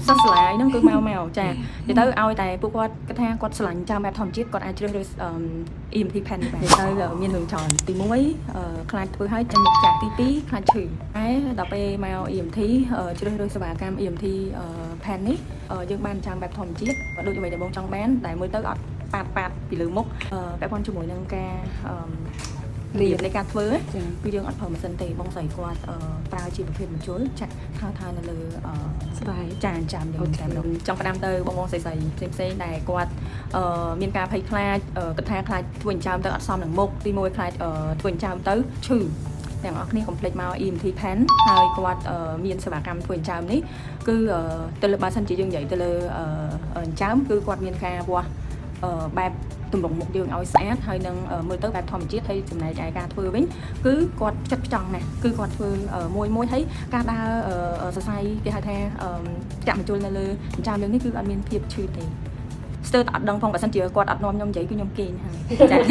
សិស្សសាលាហ្នឹងគឺមកមកចានិយាយទៅឲ្យតែពួកគាត់គិតថាគាត់ស្រឡាញ់ចាំបែបធម្មជាតិគាត់អាចជ្រើសរើសអឺ EMT pen នេះបាននិយាយទៅមានរឿងច្រើនទី1ខ្លាចធ្វើឲ្យចេញមុខចាស់ទី2ខ្លាចឈឺតែដល់ពេលមក EMT ជ្រើសរើសសេវាកម្ម EMT pen នេះយើងបានចាំបែបធម្មជាតិដូចអ្វីដែលបងចង់បានតែមើលទៅអត់ប៉ាត់ប៉ាត់ពីលើមុខពាក់ព័ន្ធជាមួយនឹងការអឺរបៀបនៃការធ្វើ ចា គឺយើងអត់ប្រើម៉ាស៊ីនទេបងស្រីគាត់ប្រើជាប្រភេទម្ជុលចាក់ថើថើនៅលើ ស្បែក ចាចាំយើងតែម្ដងចង់ផ្ដាំទៅបងបងស្រីស្រីផ្សេងផ្សេងៗដែលគាត់មានការភ័យខ្លាចគិតថាខ្លាចធ្វើចិញ្ចើមទៅអត់សមនឹងមុខទីមួយខ្លាចធ្វើចិញ្ចើមទៅឈឺទាំងអស់គ្នាកុំភ្លេចមក EMT pen ហើយគាត់មានសេវាកម្មធ្វើចិញ្ចើមនេះគឺទៅលើបើសិនជាយើងនិយាយទៅលើចិញ្ចើមគឺគាត់មានការវាស់បែបទម្រង់មុខយើងឲ្យស្អាតហើយនឹងមើលទៅបែបធម្មជាតិហើយចំណែកឯការធ្វើវិញគឺគាត់ចិត្តផ្ចង់ណាស់គឺគាត់ធ្វើមួយមួយហើយការដើរសរសៃគេហៅថាចាក់ម្ជុលនៅលើចិញ្ចើមយើងនេះគឺអត់មានភាពឈឺទេស្ទើរតែអត់ដឹងផងបើសិនជាគាត់អត់នាំខ្ញុំនិយាយគឺខ្ញុំគេងហើយចា។